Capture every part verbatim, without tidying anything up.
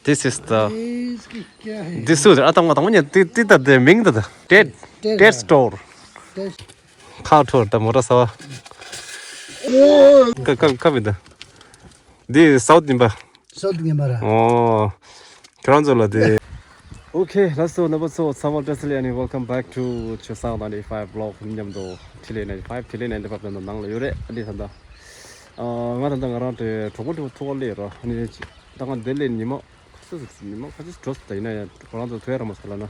This is the, this is, ཨ་དང་མ་དང་མ་ཉེ་ཏི་ཏི་ད་དེ་མིང་ད་ད། Ted, Ted store. ཁ་ཐོར་ད་མོ་ར་ས་བ། ཁ་ཁ་ཁ་བི་ད། འདི་South ཡིན་པ། South ཡིན་པ་ར། ཨོ། ཁྱོད་རང་ཚོ་ལ་དེ། Okay, let's go. Number two, Samuel Tesla, and welcome back to Chosang ninety-five vlog. མཉམ་དུ་Chile ninety-five, Chile ninety-five ནང་ལ་ཡོད་རེད། ཨ་ནི་ད་ལྟ། ཨ། ང་ད་ལྟ་ང་རང་དེ་གྲོགས་པོ་དེ་ཐུག་ག་སླེབས་ར། ཨ་ནི་ད་ང་འདི་ལས་ཉི་མ། ཁ་ཤས་ཤིག་ཉི་མ་ཁ་ཤས་འགྲོ་སོང་། ད་ཡིན་ན་ཡང་ཁོ་རང་ཚོ་ཐུག་ཡ་ར་མ་སོང་ལ་ན། ཨ།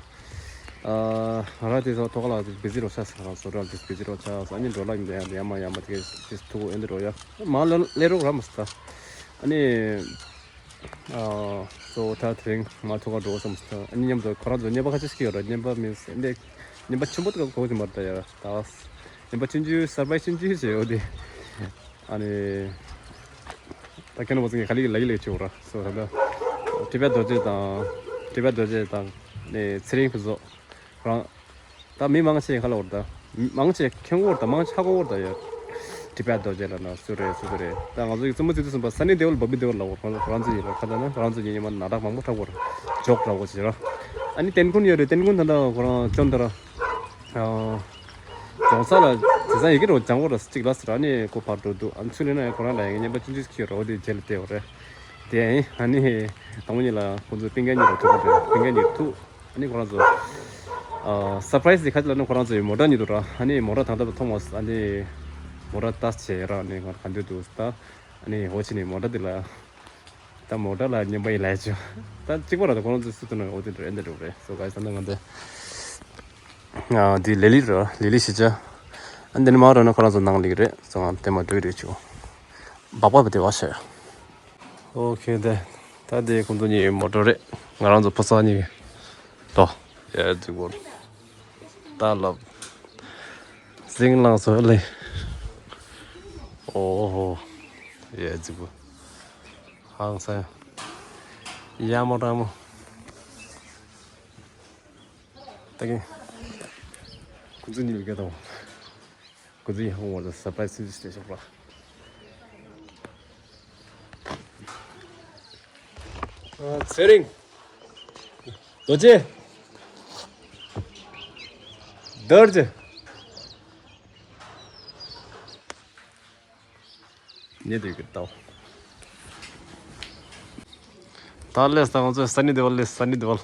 ང་རང་དེ་ཚོ་ཐོག་ལ་བི་ཟི་རོ་ཆགས་སོང་། ང་རང་ཚོ་ར་བི་ཟི་རོ་ཆགས་སོང་། ཨ་ནི་འགྲོ་ལ་ཡིན་ཡ་ཡ་མ་ཡ་མ་དེ་གས་ཐུག་ཨེ་འདི་འགྲོ་ཡ་མ་ལ་ལས་རོགས་ར་མ་སོང་ད། ཨ་ནི། ཨ། སོ་ད་དེ་རིང་ང་ཐུག་ག་འགྲོ་བསམ་སོང་། ཨ་ནི་མཉམ་དུ་ཁོ་རང་ཚོ་རྔན་པ་ཁ་ཤས་ཤིག་ཡོད་ར། རྔན་པ་མིན་སེ་འདི་རྔན་པ་ཆེན་པོ་དེ་ག་གོ་གི་མ་རེད་ད་ཡ། ད་རྔན་པ་ཆུང་ཆུང་སར་པ་རའི་སི་ཆུང་ཆུང་ཞིག་ཡོད་དེ། ཨ་ནི། ད་ཁྱེད་རང་ཚོ་ངས་ག་ལེ་ལ་ཡི་ལས་བྱེད་འོ་ར། སོ་ད་ལྟ་ཊི་བེཊ་རྡོ་རྗེ་དང་། ཊི་བེཊ་རྡོ་རྗེ་དང་ནི་ཚེ་རིང་ཕུན་ཚོགས་རང་། ད་མི་མང་ཆེ་ག་ལ་འོར་ད། མང་ཆེ་ཁྱོད་འོར་ད། མང་ཆེ་ཧ་གོ་འོར་ད་ཡ། ཊི་བེཊ་རྡོ་རྗེ་ལ་ན་སུ་རེད་སུ་རེད། ད་ང་ཚོ་ཡི་རྩེད་མོ་རྩེ་དུས་ཙམ་པ་སན་ནི་དེ་ཝོལ་བོབ་བི་དེ་ཝོལ་ལ་འོར། ཁོང་ཚོ་ཁོ་རང་ཚོ་ཡིན་ར། ཁ་ད་ན་ཁོ་རང་ཚོ་ཡིན་ཡིན་མ་ན་རག་མང་པོ་འཁྲབ་འོར། ཇོག་འདྲ་བོ་ཞིག་ར། ཨ་ནི་ཏན་ཁུན་ཡོད་རེད། ཏན་ཁུན་ད་ལྟ་ཁོ་རང་ཅོན་ད་ར། ཨ། རྫོང་ས་ལ་དེ་ཚང་ཡི་གེ་རོ་ལྗང་གོ་ར་གཅིག་ལ་ཟེར། ཨ་ནི་ཁོ་ཕར་འགྲོ་འདུག་ཨ་ནི་ཚུར་ལེན་ན་ཡང་ཁོ་རང་ལ་ཡང་རྔན་པ་ཆུང་ཆུང་ཁྱེར་རོ་དེ་རྗེས་ལ་བལྟས་བ་རེད། དེ་ཡིན། ཨ་ནི་དང་པོ་ཉིད་ལ་ཁོ་ཚོ་པིན་ཀན་གཉིས་ར་ཐུག་པ་རེད། པིན་ཀན་གཉིས་ཐུག་ཨ་ནི་ཁོ་རང་ཚོ། ཨ། སར་པ་རའི་སི་དེ་ག་ཅི་ལ་ནི་ཁོ་རང་ཚོ་ཡི་མོ་ཊ་གཉིས་འདུག་ར། ཨ་ནི་མོ་ཊ་དང་ཐོག་མཐོང་བ། ཨ་ནི་མོ་ཊ་ལྟ་བྱས་ར། ཨ་ནི་ང་ག་འདོད་འདུག་ད། ཨ་ནི་འོ་ཆི་ནི་མོ་ཊ་དེ་ལ། ད་མོ་ཊ་ལ་རྔན་པ་ཡི་ལས་ཆོ། ད་གཅིག་པ་ར་ད་ཁོ་རང་ཚོ་སུ་ཐུག་ན་འོ་དེ་འདྲ་ཨེ་འདྲ་འགྲོ་རེད། སོ་ག་ས་ན་ང་ཚོ། ཨ། འདི་ལི་ལི་ར། ལི་ལི་ཞིག་ཅག་ཨ་འདི་ནི་མ་ར་ན་ཁོ་རང་ཚོ་ནང་ལིག་རེད། སོ་ང་དེ་མ་འགྲོ་རེད་ཆོ། སྦག་སྦག་བི་དེ་བ་ཤ། ཨོ་ཁེ་དེ། ད་དེ་ཁོང་ཚོ་གཉིས་མོ་ཊ་རེད། ང་རང་ཚོ་ཕོ་གསར་གཉིས་ཀྱི་དོ། ཡ་ཙི་གོ། ད་ལབ། ཟིང་ལང་སོ་ལེ། ཨོ་ཧོ། ཡ་ཙི་གོ། ཧང་སང་། ཡ་མོ་ར་མོ། ད་གིན། ཁོང་ཚོ་གཉིས་ལ་སྐད་བཏང་། ཁོ་ཚོ་ཡང་ཧོང་བར་དུ་སར་པ་རའི་སི་སི་སི་ཏེ་ཤོག་ར། ཨ། ཚེ་རིང་། རྡོ་རྗེ། རྡོ་རྗེ། ཉེ་དུས་ཀྱི་ལྟ་བ། ད་ལས་ད་ང་ཚོས་སན་ནི་དེ་ཝལ་ལས། སན་ནི་དེ་ཝལ།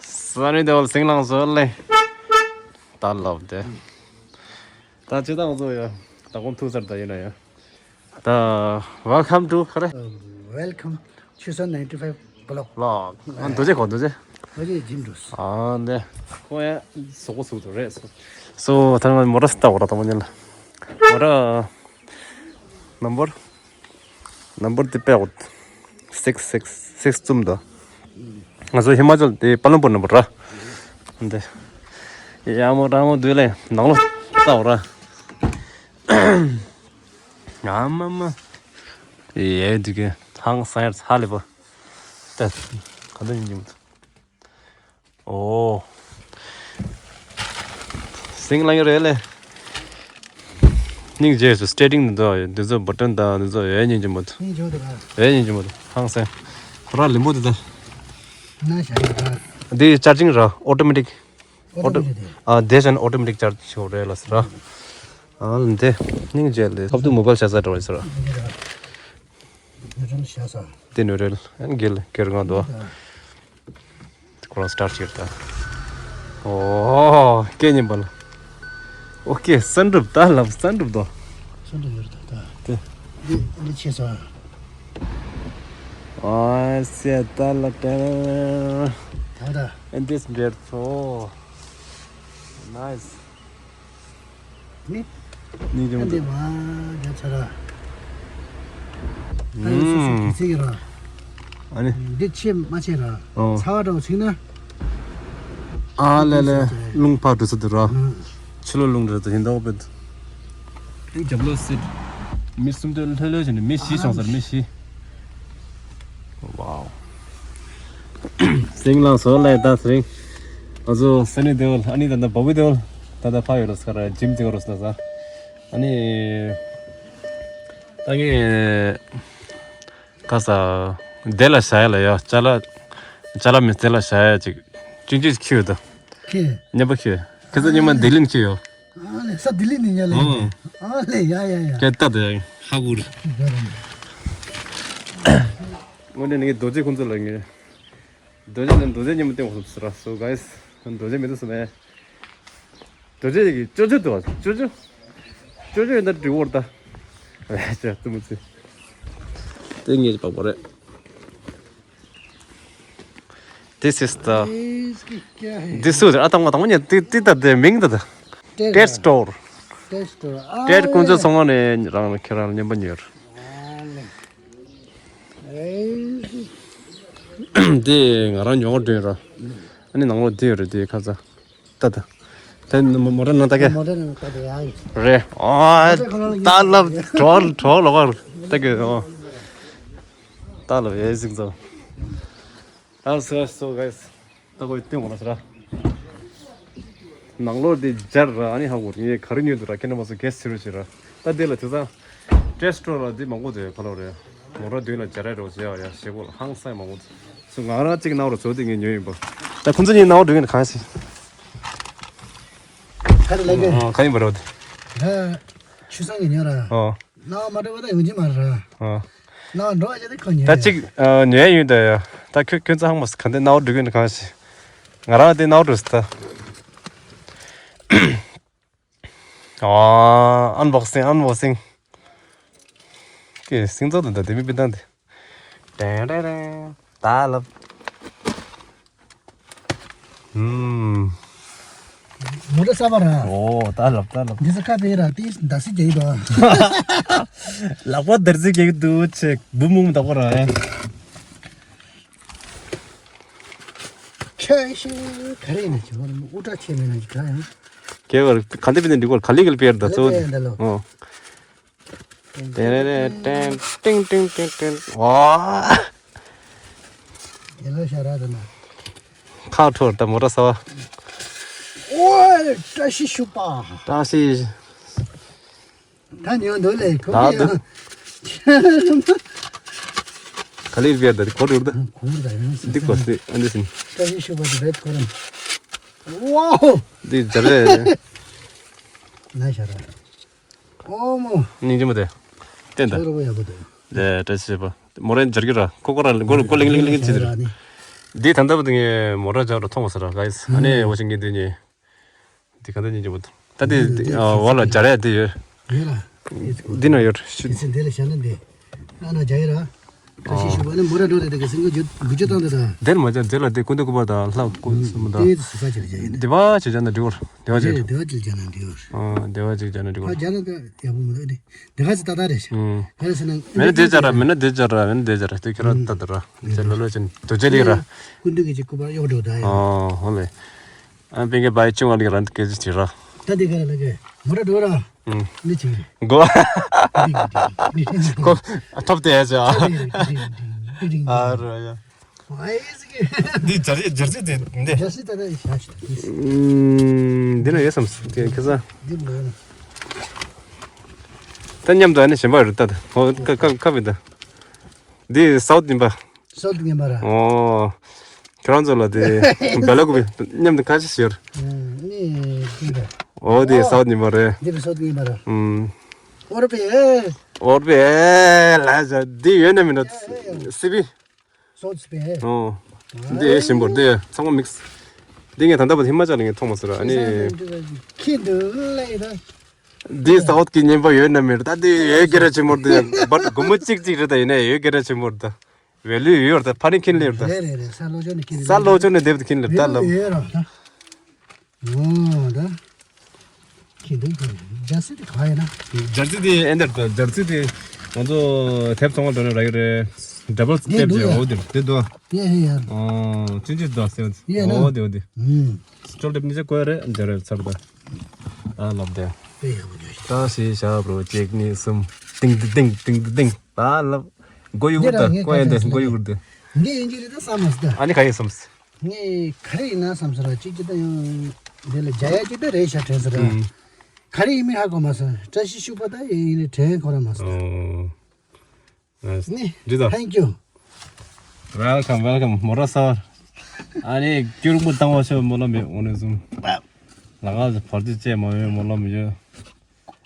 སན་ནི་དེ་ཝལ་ཟིང་ལང་སོ་ལེ། ད་ལབ་དེ། ད་ཅི་ད་ང་ཚོ་ཡ། ད་ཁོང་ཐུག་ཚར་ད་ཡིན་ན་ཡ། ད། Welcome to ག་རེ། Welcome to Chosang ninety-five vlog. Vlog. ཨ། རྡོ་རྗེ་ཁོ་རྡོ་རྗེ། རྡོ་རྗེ་ཇིམ་འགྲོ་སོང་། ཨ་འདི། ཁོ་ཡ་ཟོག་པོ་ཟུག་འགྲོ་རེད་སོ། སོ་ད་ང་མོ་ཊ་ལྟ་བ་ར་ད་མོ་ཉལ་ལ། མོ་ཊ། ནམ་བར། ནམ་བར་དེ་དཔེ་འོ། six six six ཙམ་དོ། ང་ཚོ་ཧི་མ་ཅལ་དེ་པ་ལམ་པུར་ནམ་བར་ར། འདི། ཡ་མོ་ར་མོ་དུས་ལེ་ནང་ལོ་ལྟ་བ་ར། ཨ་མ་མ། ཡེ་འདི་གེ་ཧང་སང་ཡར་ཚ་ལེ་པོ། ད་ག་འདི་ཉིན་གྱི་མོ། ཨོ། སིང་ལང་ཡོད་རེད་ལེ། སྙིང་རྗེ་སུ་སི་ཊེ་རིང་འདི་ཚོ་འདི་ཚོ་བ་ཊན་དང་འདི་ཚོ་ཡོད་སྙིང་རྗེ་མོ། སྙིང་རྗེ་མོ་འདུག་ག་ཡོད་སྙིང་རྗེ་མོ་འདུག་ཧང་སང་། ཁོ་རང་ལིམ་པོ་འདི་ཚོ། ན་ཞག་ཡོད་ག་འདི་ཅར་ཇིང་ར་ཨོ་ཊོ་མེ་ཊིག་ཨོ་ཊོ་མེ་ཊིག་ཨ་དེ་ཅན་ཨོ་ཊོ་མེ་ཊིག་ཅར་ཇི་ཞིག་རེད་ལ་ཟེར་ར། ཨ་འདི་སྙིང་རྗེ་ལེ། ཐོབ་ཏུ་མོ་བལ་ཤ་ས་འགྲོ་ཡིན་ཟེར་ར། ནུ་རེལ་ཤ་ས། དེ་ནུ་རེལ་ཨན་གེལ་གེར་ང་དོ། ཁོ་རང་སི་ཊར་ཊི་བྱེད་ད། ཨོ། སྐད་སྙན་པ་ལ། ཨོ་ཀེ་སན་རུབ་ད་ལབ་སན་རུབ་དོ། སན་རུབ་ཡོད་ད་ད། དེ། འདི་འདི་ཆེ་ས། ཨ་སེ་ད་ལ་ད། ད་ད། And this bread so nice. ནི། ནི་ཀྱང་འདི་མ་རྒྱ་ཆ་ར། ཨ་ནི་སོ་སོ་དུས་ཚིགས་ར། ཨ་ནི། འདི་ཆེ་མ་ཆེ་ར། ཨོ། ཚ་བ་འདྲ་བོ་ཚིག་ན། ཨ་ལེ་ལེ། རླུང་ཕར་འགྲོ་ས་དུ་ར། ཨ། ཕྱི་ལོ་རླུང་འགྲོ་ས་དུ་ཡིན་ད་འོ་པེད། ཨིན་རྒྱབ་ལོ་སིད། མི་སུམ་སྟོན་ལྷོད་ལྷོད་བྱས་ནས་མི་བཞི་བྱུང་ཟེར་མི་བཞི། ཝའོ། སིང་ལང་སོ་ལེ་ད་སིང་། ང་ཚོ་སན་ནི་དེ་ཝལ་ཨ་ནི་ད་ལྟ་བོ་བི་དེ་ཝལ་ད་ལྟ་ཕ་ཡོད་རོ་སྐར་ཇིམ་ཅིག་རོ་སྣ་ས། ཨ་ནི། ད་ངས། ཁ་ས། དེ་ལ་བྱ་ཡ་ལ་ཡ་ཅ་ལག་ཅ་ལག་མི་དེ་ལ་བྱ་ཡ་ཅིག་ཅུང་ཅུང་ཁྱེར་ཡོད་དོ། ཁྱེར། ཉན་པ་ཁྱེར། ཁྱེད་ཚོ་ཉི་མ་ལྡི་ལིར་ཁྱེར་ཡོད། ཨ་ལེ་ས་ལྡི་ལི་ནས་ཉལ་ལེ། ཨོ། ཨ་ལེ་ཡ་ཡ་ཡ། ཁྱེད་ལྟ་དེ་ཧ་གོ་རེད། དངོས་གནས་ངས་རྡོ་རྗེ་ཁོང་ཚོ་ལ་ངས། རྡོ་རྗེ་ནས་རྡོ་རྗེ་ཉི་མ་སྟེང་འོག་སུབ་སུ་ར་སོ་ག་ཡིས། རྡོ་རྗེ་མི་འདུག་སུ་མེད། རྡོ་རྗེ་ཡི་གི་ཅོ་ཅོ་འདུག་བ། ཅོ་ཅོ། ཅོ་ཅོ་ཡིན་ད་འགྲིག་བོར་ད། ཨེ་ཅག་ཙི་མུ་ཙི། དེ་ངས་ཀྱི་པགས་པ་རེད། This is the. This is ཨ་དང་མ་དང་མ་ཉེ་ཏི་ཏི་ད་དེ་མིང་ད་ད། Ted store. Ted store. Ted ཀུན་སྤྱོད་ཚང་མ་ནས་རང་ལ་ཁྱེད་རང་ལ་མཉམ་པ་ཉོས། དེ་ང་རང་ཉོ་བར་འདོད་ར། ཨ་ནི་ནང་ལོགས་དེ་ཡོད་རེད་དེ་ཁ་ཚ། ད་ད། དེ་མོ་ཊ་ནང་ལྟ་གི། མོ་ཊ་ནང་ལྟ་གི་ཡ་ཡིན། རེད། ཨོ། ད་ལབ་གྲོལ་གྲོལ་ལོག་གར་ལྟ་གི་ཨོ། ད་ལབ་ཡ་ཟིག་ཚོ། ཨ་སོ་སོ་ག་ཡིས། ད་ཁོས་སྟོན་དགོས་ན་ཟེར་ར། ནང་ལོགས་དེ་སྦྱར་ར་ཨ་ནི་ཧ་གོ་ངས་ག་རེ་ཉོས་འདུག་ར་ཁྱེད་རྣམ་པ་ཚོ་གས་ཟེར་རོ་ཞེས་ར། ད་དེ་ལ་དེ་ཚང་། Ted store ལ་དེ་མང་པོ་དེ་ག་ལོ་རེད། མོ་ཊ་མདུན་ལ་སྦྱར་ར་རོ་བྱས་ཡ་ཞེ་པོ་ལ་ཧང་སང་མང་པོ་དེ་ཚོ་ང་རང་གཅིག་ནང་རུ་བཟོ་དེ་ངས་ཉོས་ཡིན་པ། ད་ཁོང་ཚོ་གཉིས་ནང་རུ་འགྲོ་གི་ན་གང་ཞིག་ག་རེ་ལས་ཀ་ཨ་ག་ཡིན་པ་རོ་དེ། ད་ཆུ་སང་གི་ཉོ་ར། ཨོ། ནང་མ་འགྲོ་བ་ད་ཡོང་གི་མ་རེད། ཨ། ནང་འགྲོ་བ་ཅི་ད་ཁོ་ཉོས། ད་ཅིག་ཨ་ཉོས་ཡོད་ད་ཡ། ད་ཁྱོད་ཁྱོད་ཚོ་ཧང་མ་སི་ག་འདི་ནང་འགྲོ་གི་ན་གང་ཞིག་ང་རང་དེ་ནང་འགྲོ་སི་ད། ཨ། ཨན་བོག་སིང་ཨན་བོག་སིང་། ཀེ་སིང་ཚོགས་དང་ད་དེ་མི་པི་ཏང་དེ། ཏན་ཏན་ཏན། ད་ལབ། ཧུམ། མོ་ཊ་གསར་པ་ར། ཨོ་ད་ལབ་ད་ལབ། འདི་ཚོ་ཁ་པེ་ར་ཏིས་འདར་སི་རྒྱག་གི་འདུག་ལག་པ་འདར་སི་རྒྱག་གི་འདུག་ཆེ་བུ་མུང་དག་པ་ར། ཁྱོད་ཤི་ག་རེ་ཡིན་ན་ཅི་བ་ཨུ་ཏྲ་ཆེ་མེད་ན་ཅི་ག་ཡང་། ཁྱེད་བར་ག་འདི་པི་ནས་འགྲིག་གོ་ག་ལི་ག་ལི་པེར་ད་ག་ལི་གཙོ་པེར་ད་ལོ། ཨོ། ཏེ་རེ་རེ་ཏེན་ཏིང་ཏིང་ཏིང་ཏིང་། ཝ། ཡེ་ལོ་ཤ་ར་དུ་ན། ཁ་འཕྲོར་ད་མོ་ཊ་ས་བ། ཨོ། བཀྲ་ཤིས་ཤོག་པ། བཀྲ་ཤིས། ད་ཉོ་འདོད་ལས་ཁོ་ད་གི་དུ། ཡང་ག་ལེར་བེར་ད་གོ་རུར་ད། གོ་རུར་ད་ཡང་འདི་གོ་སྟེ་ཨ་འདི་སིན། བཀྲ་ཤིས་ཤོག་པ་དེ་རེད་ཁོ་རང་། ཝའོ། འདི་འཇར་རེད། ན་ཤ་ར། ཨོ་མོ། སྙིང་རྗེ་མོ་དེ། བསྟན་ད། ཁྱོད་རོགས་ཡག་པོ་འདུག་ལས་བཀྲ་ཤིས་པ། མོ་རེ་འཇར་གི་ར། ཁོ་ཁོ་ར་གོ་གོ་ལིང་ལིང་ལིང་ཅི་དེ་ར། འདི་ད་ལྟ་བུ་དེ་ངས་མོ་ར་འཇར་ར་མཐོང་བ་ས་ར་ག་ཡིས། ཨ་ནི་འོ་ཅིང་གི་འདི་ཉེ། འདི་ག་འདི་ཉེ་ཅི་བུ། ད་འདི་འདི་འདི་འདི་བ་ལ་འཇར་ཡ་འདི་ཡོད། ཡོད་ལ། འདི་ན་ཡོད། ཤི། འདི་ཚེ་འདི་ལ་ཞལ་ན་འདི། ཨ་ན་འཇར་ཡ་ར། བཀྲ་ཤིས་ཤོག་པ་ནི་མོ་ར་འགྲོ་རེད་དེ་ག་སིང་ག་འགུལ་སྐྱོད་བཏང་དེ་དང་། དེར་མ་བྱ་དེ་ལ་དེ་ཀུན་ཏུ་སྐུད་པ་དང་ལྷ་སྐུ་གསུམ་དང་། དེ་སུ་ས་ཅི་རེད་ཇ་ཡིན། དེ་བ་ཅི་བྱ་ན་འགྲིག་བར་དེ་བ་ཅི། དེ་བ་ཅི་བྱ་ན་འགྲིག་བར། ཨ་དེ་བ་ཅི་བྱ་ན་འགྲིག་བར། ཕ་རྒྱ་ན་ད་ཡག་པོ་མི་འདུག་ཨ་ནི། དེ་ག་ཚི་ད་ད་རེད་ཤག་ཨུམ། ག་རེ་ཟེར་ན་མེད་ན་དེ་བྱ་ར་མེད་ན་དེ་བྱ་ར་མེད་ན་དེ་བྱ་ར་དེ་ཁྱོད་ར་ད་ད་ར་དེ་ལོ་ལོ་ཅན་དུ་ཅེ་ལི་ར། ཀུན་ཏུ་གི་ཅི་སྐུད་པ་གཡོག་འགྲོ་ད་ཡ། ཨ་ཧོ་ལེ། ཨ་པིང་གི་བའི་ཅུང་ཨ་ལི་ར་འདི་སྐད་ཅི་ཅི་ར། ད་དེ་ག་རེ་ལ་གེ་མོ་ར་འགྲོ་ར། ཨུམ། འདི་ཅི་རེད། གོ། ཁོ་ཐོབ་དེ་ཡ་ཅག་ཨ་ར་ཡ། འདི་ཇར་ཇར་སི་དེ་འདི། ཇར་སི་ད་ད་ཤ་ཤ་ད། འདི་ན་ཡོད་བསམ་ཁ་ས། འདི་མ་ཡོད་ན། ད་མཉམ་དུ་ཨ་ནི་གཞན་པ་རེད་ད། ཧོ་ཀ་ཀ་ཀ་བི་ད། འདི་སའུ་ཐི་ཡིན་པ། སའུ་ཐི་ཡིན་པ་ར། ཨོ། ཁྱོད་རང་ཚོ་ལ་དེ་བེ་ལ་ཀུ་པི་མཉམ་དུ་ཁ་ཤས་ཤོར། ནི་འདི་འདྲ། ཨོ་དེ་སའུ་ཐི་ཡིན་པ་རེད། འདི་བི་སའུ་ཐི་ཡིན་པ་ར། ཨུམ། ཨོར་པེ། ཨོར་པེ་ལ་ཟ་འདི་ཡོད་ན་མིན་ན་སི་པི། སོ་ཙི་པེ། ཨོ། འདི་ཡོད་ཞིམ་པོ་འདི་ཚང་མ་མིག་སི། འདི་ངས་ད་ལྟ་བར་ཧི་མ་ཅལ་ངས་མཐོང་མ་སོང་ར་ཨ་ནི། ཁྱི་འདུག་ལེ་ད། འདི་སའུ་ཐི་གི་ཉན་པ་ཡོད་ན་མེད་ད་འདི་ཡོད་སྐད་ར་ཆེན་མོར་འདི་བར་སྒོར་མོ་གཅིག་གཅིག་རེད་ད་ཡིན་ན་ཡོད་སྐད་ར་ཆེན་མོར་ད། ཝེ་ལུ་ཡོད་ད་ཕ་ནི་ཁྱིན་ལེར་ད། རེད་རེད་རེད་ས་ལོ་ཅོ་ནི་ཁྱིན་ལེར། ས་ལོ་ཅོ་ནི་དེབ་ད་ཁྱིན་ལེར་ད་ལབ། ཡོད་ར་ད། ཨོ་ད། ཁྱི་འདུག་ཁྱི་འདུག་ཇར་སི་དེ་ག་ཡིན་ན། ཇར་སི་དེ་ཨེ་འདྲ་ད་ཇར་སི་དེ་ང་ཚོ་དེབ་ཚོང་བ་འགྲོ་ནས་རག་གི་རེད། ཌབ་བལ་དེབ་དེ་འོ་དེ་དེ་དོ། ཡ་ཡ་ཡ། ཨོ་ཅི་ཅི་དོ་སེ་འོ་དེ་འོ་དེ། ཅོལ་དེབ་ནི་ཅི་གོ་རེད་འཇར་རེད་ཚར་ད། ཨ་ལབ་དེ། ད་ཞེས་ཞབས་རོ་གཅིག་གཉིས་གསུམ། ཏིང་ཏི་ཏིང་ཏིང་ཏི་ཏིང་། ད་ལབ། མགོ་ཡུ་གུར་ད་ངས་ཀོ་ཡན་དེ་མགོ་ཡུ་གུར་དེ། འདི་ཡིན་གྱི་རེད་ད་བསམ་མ་སོང་ད། ཨ་ནི་ག་ཡིན་བསམ། ངས་ག་རེ་ཡིན་ན་བསམ་སོང་ར་གཅིག་གཅིག་ད་ཡང་འདི་ལ་རྒྱ་ཡ་གཅིག་ད་རེད་ཤག་དྲན་སོང་ར། ཨུམ། ག་རེ་ཡིན་མིན་ཧ་གོ་མ་སོང་། བཀྲ་ཤིས་ཤུག་པ་ད་ཡིན་ནི་དྲན་ཁོ་ར་མ་སོང་། ཨོ། ནི་འདི་ད། Thank you། Welcome, welcome. མོ་ར་སར། ཨ་ནི་སྐྱུར་མོ་བཏང་བ་ཤོ་མོ་ལ་མེ་འོ་ནེ་ཟུམ། ལ་ག་བར་དུ་ཅེ་མ་ཡོད་མོ་ལ་མེ་ཡོད།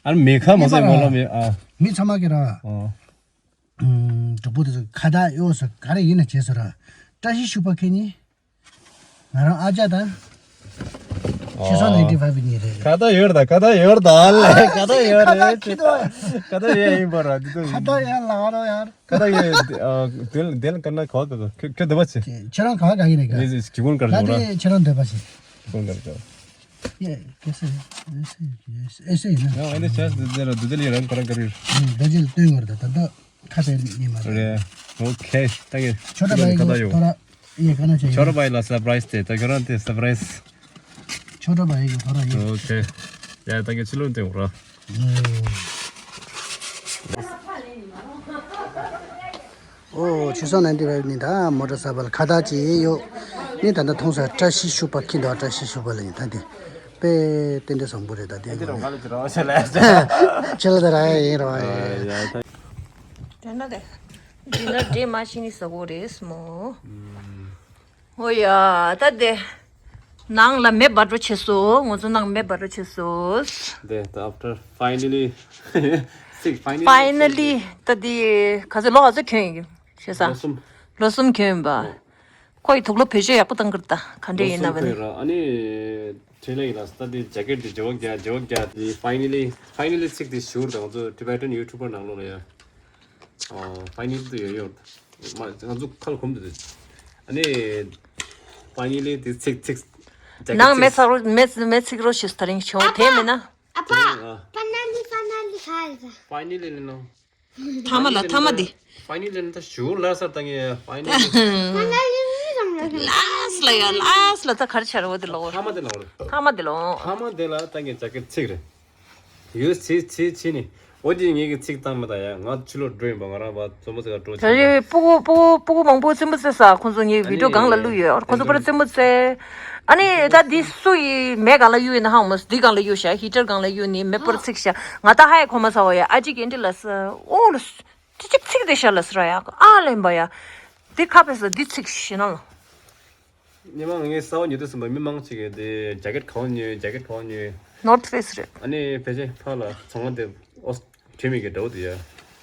ཨ་ནི་མེ་ཁ་མ་ཟེ་མོ་ལ་མེ་ཨ། མི་ཚང་མ་གི་ར། ཨ། ཨུམ། གྲོགས་པོ་དེ་ཚོ་ཁ་བརྡ་གཡོག་སོ་ག་རེ་ཡིན་ན་བྱས་སོ་ར། བཀྲ་ཤིས་ཤུག་པ་ཁེ་ནི། ང་རང་ཨ་ཅག་དང་། ཤི་སོ་ནའིན་ཊི་ཕའིབ་གཉིས་རེད། ཁ་བརྡ་ཡོད་ར་ད་ཁ་བརྡ་ཡོད་ར་ད་ཨ་ལེ་ཁ་བརྡ་ཡོད་རེད། ཁ་བརྡ་ཁྱི་དོ། ཁ་བརྡ་ཡོད་ཡིན་པ་ར་འདི་ཚོ་ཁ་ཡིན། བརྡ་ཡང་ལ་རོ་ཡར། ཁ་བརྡ་ཡོད། དེ་དེ་ལ་ཀར་ན་ག་བ་ག་ག་ཁྱོད་ཁྱོད་འདི་བ་ཆེ། ཁྱེད་རང་ག་བ་ག་ཡིན་ནས་ག་ངས་ཟིག་གི་གུན་ཀར་ད་ཇོ་ར། དེ་ཁྱེད་རང་འདོད་པ་ཞིག་གི་གུན་ཀར་ཇོ། ཡེ་ཀེ་སེ་ཨེ་སེ་ཨེ་སེ་ཡིན་ན། ཡང་ཨེ་འདི་ཆེ་འདི་འདི་ལ་འདི་འདི་ལ་རང་ཀ་རང་ཀ་རིར། འདི་འདི་ལ་སྟོན་གར་ད་ད་ད་ཁ་བྲལ་ཉི་མ་རེད། ཨོ་ཁེ་ད་གི་ཆོ་ད་བའི་ཁ་ད་ཡོ། ཐོ་ར་ཡེ་ག་ན་ཆེ་ཆོ་ད་བའི་ལ་སར་པ་རའི་སི་དེ་ད་ཁྱོད་རང་དེ་སར་པ་རའི་སི། ཆོ་ད་བའི་གི་ཐོ་ར་ཡེ། ཨོ་ཁེ་ཡ་ད་གི་ཆི་ལོན་དེ་འོ་ར། ཨོ་ཆུ་སང་ནན་ཏི་བའི་ནི་ད་མོ་ཊ་སར་པ་ལ་ཁ་ད་ཅི་ཡོ། ནི་ད་ད་ཐོང་ས་བཀྲ་ཤིས་ཤུག་པ་ཁྱི་ད་བཀྲ་ཤིས་ཤུག་པ་ལ་ཡིན་ད་དེ་པེ་ཏན་ཏན་བཟང་པོ་རེད་ད་དེ་ཨེ་འདི་རོ་ག་ལ་ཅི་རོ་ཆེ་ལ་ཆེ་ལ་ད་ར་ཡིན་རོ་ཨེ། དེ་ན་དེ། འདི་ན་འདྲེ་མ་ཤི་ནི་ཟ་གོ་རེད་སྨོ། ཨོ་ཡ་ད་དེ། ནང་ལ་མེ་འབར་འགྲོ་བྱེད་སོ། ང་ཚོ་ནང་མེ་འབར་འགྲོ་བྱེད་སོ། དེ་ད་after finally sick finally finally ད་དེ་ག་ཚོད་ལོ་ག་ཚོད་གྱོན་ཡིན་ཤེས་ས། ལོ་གསུམ། ལོ་གསུམ་གྱོན་ཡིན་པ། ཁོ་ཡི་དུག་ལོ་བེད་སྤྱོད་ཡག་པོ་བཏང་གི་རེད་ད་ག་འདྲས་ཡིན་ན་བས། ལོ་གསུམ་གྱོན་ར་ཨ་ནི། ཁྲེ་ལེ་ཡིན་ལ་ད་དེ་ཇེ་ཀེ་ཊི་དེ་ཇེ་བག་རྒྱ་ཇེ་བག་རྒྱ་དེ་finally finally sick དེ་ཞུར་ད་ང་ཚོ་Tibetan YouTuber ནང་ལོགས་ལ་ཡ། ཨོ་finally དུ་ཡོད་ཡོད། མ་ང་ཚོ་ཁ་ལ་གོམ་དུ་དུ། ཨ་ནི་finally དེ་ཚིག་ཚིག་ནང་མེ་ཚིག་རོ་མེ་མེ་ཚིག་རོ་ཞིག་ད་རིང་བྱུང་དེ་མིན་ན། ཨ་ཕ། ཨ། ཕ་ན་ལི་ཕ་ན་ལི་ཧ་ལ། finally ལི་ནོ། ཐ་མ་ལ་ཐ་མ་དེ། finally ལི་ནོ་ད་ཞུ་ལ་སར་ད་ངས་finally ཕ་ན་ལི་ཧུ་རང་ལ། last ལ་ཡ་last ལ་ད་ག་རེ་བྱ་ར་བ་དེ་ལོ། ཐ་མ་དེ་ལོ། ཐ་མ་དེ་ལོ། ཐ་མ་དེ་ལ་ད་ངས་ཇེ་ཀེ་ཊི་ཚིག་རེད། ཡོད་ཚེ་ཚེ་ཚེ་ནི། འོ་དེ་ངེད་ཀྱི་ཚིག་བཏང་མི་ད་ཡ་ང་ཕྱི་ལོགས་འགྲོ་ཡིན་པ་ང་རང་བ་བཙོན་པ་ཚེ་ག་འགྲོ་ད་ཆེ་རེད་སྤུ་གུ་སྤུ་གུ་སྤུ་གུ་མང་པོ་བཙོན་པ་ཚེ་ས་ཁོང་ཚོ་ངའི་ཨ་བི་ཌིའོ་ནི་སྒང་ལ་བླུག་ཡོད་ཁོང་ཚོ་པར་བཙོན་པ་ཚེ། ཨ་ནི་ད་འདི་སུ་ཡི་མེ་སྒང་ལ་གཡུག་ཡིན་ན་ཧང་མོ་འདི་སྒང་ལ་གཡུག་ཤ་ཧི་ཊར་སྒང་ལ་གཡུག་ནི་མེ་སྤར་ཚིག་ཤ་ང་ད་ཧ་ཡ་ཁོ་མ་ས་བ་ཡ་ཨ་ཅིག་ཨེ་འདྲི་ལ་ས་ཨོ་ལ་ས་དེ་ཅིག་ཚིག་དེ་ཤ་ལ་ས་ར་ཡ་ཨ་ལེན་པ་ཡ་འདི་ཁ་ཕེ་ས་འདི་ཚིག་ཤི་ན་ལ། ཉི་མ་ངས་གསར་པ་ཉོ་དུས་ཙམ་པ་མི་མང་ཅིག་གིས་དེ་ཇེ་ཀེ་ཊི་ག་བ་ཉོས་ཇེ་ཀེ་ཊི་ག་བ་ཉོས། North Face རེད། ཨ་ནི་ཕལ་ཆེར་ཕར་ལ་ཚོང་ཁང་དེ་ཨོ་བྲིས་མེད་ཀྱི་འདྲ་བོ་དེ་ཡ།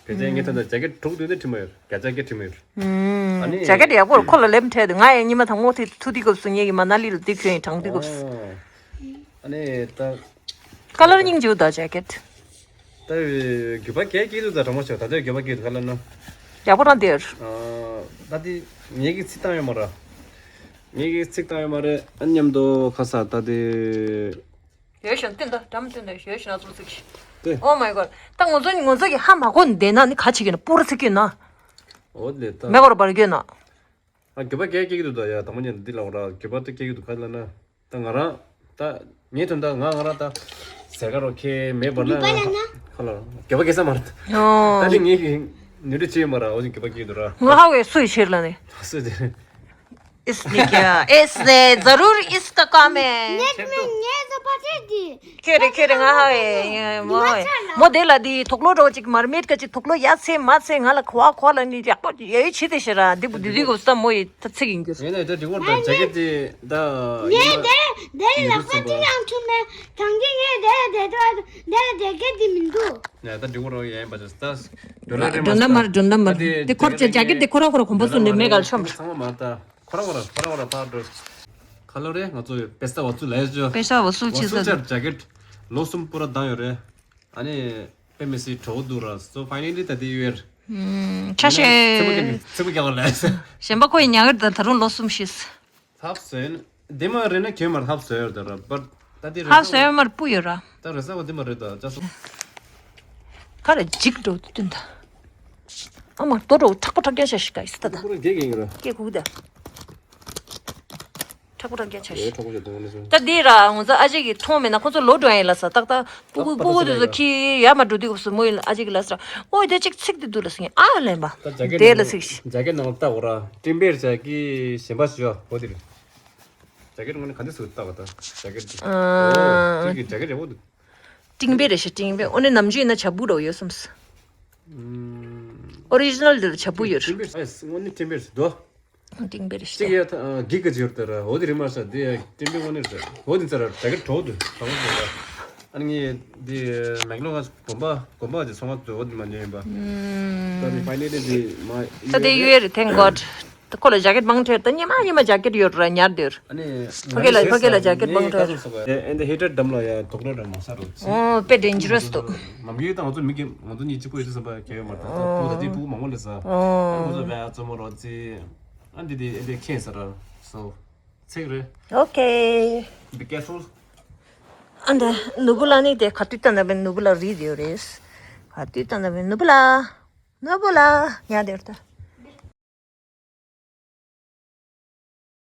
ཕལ་ཆེར་ངས་ད་ལྟ་ཇེ་ཀེ་ཊི་དྲུག་དུས་དེ་བྲིས་མ་ཡོད་བརྒྱ་ཆ་བརྒྱ་བྲིས་མ་ཡོད། ཨ་ནི་ཇེ་ཀེ་ཊི་ཡག་པོ་རེད་ཁོ་ལ་ལེབ་འཕྲད་དུས་ང་ཡང་ཉི་མ་དང་ངོ་ཐུག་ཐུག་དུས་སྐབས་སུ་ངེད་ཀྱི་མ་ན་ལི་ལ་དེ་གྱོན་ཡིན་གྲང་དུས་སྐབས་སུ། ཨ་ནི་ད། ཀ་ལར་སྙིང་རྗེ་པོ་འདུག་ཇེ་ཀེ་ཊི། ད་རྒྱུ་པ་གས་སྐྱེས་འདུག་ད་གྲོགས་མོ་ཆོ་ད་ལྟའི་རྒྱུ་པ་སྐྱེས་འདུག་ག་ལ་ན། ཡག་པོ་རང་དེར། ད་དེ་ངེད་ཀྱིས་ཚིག་བཏང་ཡོད་མ་རེད། ངེད་ཀྱིས་ཚིག་བཏང་ཡོད་མ་རེད་ཨ་མཉམ་དུ་ཁ་ས་ད་དེ། ཡོད་ཤོད་བསྟན་ད་འགྲམ་བསྟན་ད་ཡོད་ཤོད་ན་ཚོ་ཚིག་ཤི། དེ། Oh my god ད་ང་ཚོ་ང་ཚོ་གི་ཧ་མ་གོ་འདས་ན་ནི་ག་བྱེད་ཀྱི་ན་པུ་ར་ཚིག་གི་ན། འོ་ལེ་ད། མེ་གོར་བར་གྱོད་ན། ཨ་རྒྱུ་པ་གས་སྐྱེ་གི་འདུག་ད་ཡ་དང་པོ་ཉིད་འདི་ལ་འོ་ར་རྒྱུ་པ་དེ་སྐྱེ་གི་འདུག་ག་ལ་ན། ད་ང་རང་ད་ངའི་དོན་དག་ང་ང་རང་ད་ཟེར་ག་རོ་ཁེ་མེ་འབར་ན་ང་ཁ་ལ་རྒྱུ་པ་སྐྱེ་ས་མ་རེད། ད་ནི་ངེད་ཀྱི་ནུས་འདྲི་བྱེད་མ་ར་འོ་ཅིག་རྒྱུ་པ་སྐྱེ་གི་འདུག་ར། ང་ཧ་བའི་སུ་ཡི་ཕྱིར་ལ་ནི། སུ་དེ། इसने क्या इसने जरूर इसका काम है नेट में ये तो पता थी ཁྱེད་རེ་ཁྱེད་རེ་ང་ཧ་ཨེ་མོ་ཨེ་མོ་དེ་ལ་དེ་དུག་ལོག་རོགས་ཅིག་མར་མེད་ཀ་ཅིག་དུག་ལོག་ཡ་ཚེ་མ་ཚེ་ང་ལ་ཁོ་བ་ཁོ་ལ་ནི་ཡག་པོ་ཡ་ཡི་ཆི་དེ་ཤེ་ར་འདི་བུ་དུ་དི་གོ་ས་མོ་ཡི་ད་ཚིག་ཡིན་གྱུར། ཡིན་ནའི་ད་དྲི་བོར་ད་ཇེ་ཀེ་ཊི་ད་ངས་དེ་དེ་ལ་ཁ་ཅིག་ཡང་ཆུ་མེ་གང་གི་ངས་དེ་དེ་དེ་དེ་ཇེ་ཀེ་ཊི་མི་འདུག་ཡ་ད་དྲི་བོར་ཡ་ཡིན་པ་ཅི་ད་ཌོ་ལར་རེ་མ་ཌོ་ལར་མ་ཌོ་ལར་མ་དེ་ཁོར་ཅེ་ཇེ་ཀེ་ཊི་དེ་ཁོ་ར་ཁོ་ར་གོམ་པ་སུ་ནས་མེ་གལ་ཆོམ་ཚང་མ་མ་ད། ཁོ་རང་ཁོ་རང་ཁོ་རང་ཁོ་རང་ཕར་འགྲོ། ཁ་ལོ་རེད་ང་ཚོ་པེ་ས་བ་ཚུ་ལས་ཅོ། པེ་ས་བ་ཚུ་ཕྱི་ས་ཇེ་ཀེ་ཊི་ལོ་གསུམ་པུ་ར་བཏང་ཡོད་རེད། ཨ་ནི་དཔེ་མི་སྲིད་གྲོགས་འདུག་ར་སོ་ཕའི་ནལ་ལི་ད་དེ་ཡོད། ཆ་ཤས། ཚིག་པ་ཀྱང་ལས། གཞན་པ་ཁོ་ཡི་ཉག་གི་ད་ད་རུང་ལོ་གསུམ་ཤིས། ལྷབ་སོན། དེ་མ་རེད་ན་གྱོན་མར་ལྷབ་སོན་ཡོད་ད་ར་པར་ད་དེ་རེད། ལྷབ་སོན་ཡོད་མར་སྤུ་ཡོད་ར། ད་རེས་གཟའ་བ་འདི་མ་རེད་ད་ཅག་སོ། ག་རེ་འཇིགས་འགྲོ་དུས་སྟོན་ད། ཨ་མ་ལྟོ་འགྲོ་མཁྲེགས་པོ་མཁྲེགས་རྒྱ་ཤ་ཤི་ག་ཡིས་ད་ད། ཁོ་རང་སྐད་ཀྱིས་ར། སྐད་གུག་ད། མཁྲེགས་པོ་མཁྲེགས་རྒྱ་ཤ་ཤི། ད་འདི་ར་ང་ཚོ་ཨ་ཅེ་གི་མཐོང་མེད་ན་ཁོ་ཚོ་ལོ་འགྲོ་ཡིན་ལ་ས་ཏག་ཏག་སྤུ་གུ་སྤུ་གུ་དེ་ཚོ་ཁྱི་ཡ་མ་འགྲོ་དུས་སྐབས་སུ་མོ་ཡིན་ཨ་ཅེ་གི་ལ་ས་ར་ཨོ་དེ་ཅིག་ཚིག་དེ་འདུག་ལ་ཟིན་ཨ་ལེན་པ། དེ་ལ་ཚིག་ཤི། ཇེ་ཀེ་ཊི་ནང་ལ་ལྟ་འོ་ར་ཀྲིམ་པེར་ཇེ་ཀེ་ཊི་གཞན་པ་ཞུ་ཨོ་དེ་རེད། ཇེ་ཀེ་ཊི་ངོ་ནས་ག་འདི་ཟུར་ལྟ་བ་ད་ཇེ་ཀེ་ཊི་འདི་ཨོ་ཁྱེད་ཀྱི་ཇེ་ཀེ་ཊི་རེད་འོ་འདུག་ཀྲིང་པེ་རེ་ཤ་ཀྲིང་པེ་ཨོ་ནི་ནམ་རྒྱུན་ཡིན་ན་བྱ་སྤུ་འདྲ་བོ་ཡོད་སོམས། ཨོ་རི་ཇི་ནལ་འདི་ལ་བྱ་སྤུ་ཡོད་རེད། དངོས་གནས་ཀྲིང་པེ་རེད་དོ། ཏིང་པེ་རི་ཤི་གཅིག་ཡ་ཐ་གིག་ག་ཅིག་ཡོད་དེ་ར། འོ་དེ་རི་མ་ས་དེ་ཡ་ཏིང་པེ་ཝན་ནི་ར། འོ་དེ་ཚ་ར་ཇ་ཀེ་ཊི་གྲོགས་དུ་གྲོགས་དུ་ར། ཨ་ནི་ངས་དེ་མེག་ལོ་ང་གོམ་པ་གོམ་པ་ཅིག་ཚོང་བ་དུ་འོ་དེ་མ་ཉོས་ཡིན་པ། ད་དེ་ཕའི་ནལ་ལི་དེ་མ་ད་དེ་ཡོད་རེད། Thank God. ད་ཁོ་ལ་ཇ་ཀེ་ཊི་མང་ཐོས། ད་ཉི་མ་ཉི་མ་ཇ་ཀེ་ཊི་ཡོད་ར་ཉར་དེ་ར། ཨ་ནི་ཕ་གི་ལ་ཕ་གི་ལ་ཇ་ཀེ་ཊི་མང་ཐོས། ཨེ་འདི་ཧི་ཊར་འདམ་ལ་ཡ་དོག་ལོ་འདྲ་མ་ས་རོ་ཚི། ཨོ་དཔེ་ཌེན་ཇི་ར་སི་འདུག་ནམ་རྒྱུན་ད་ང་ཚོ་མི་གི་ང་ཚོ་གཉིས་གཅིག་པོ་ཡོད་དུས་ཙམ་པ་གལ་ཡོད་མ་རེད། ད་ཕྲུ་གུ་ད་ཅི་ཕྲུ་གུ་མང་པོ་སླེབས་ས། ཨ་ཁོ་ཚོ་བས་རྩེད་མོ་རོགས་རྩེ། ཨ་འདི་དེ་ཨེ་འདི་ཁེངས་ས་ར། སོ་ཚེག་རེད། Okay. Be careful. ཨ་འདི་ནུ་བུ་ལ་ནི་དེ་ག་དུས་ལྟ་ན་བས་ནུ་བུ་ལ་རིལ་ཡོད་རེད། ག་དུས་ལྟ་ན་བས་ནུ་བུ་ལ་ནུ་བུ་ལ་ཉལ་དེ་ར་ད།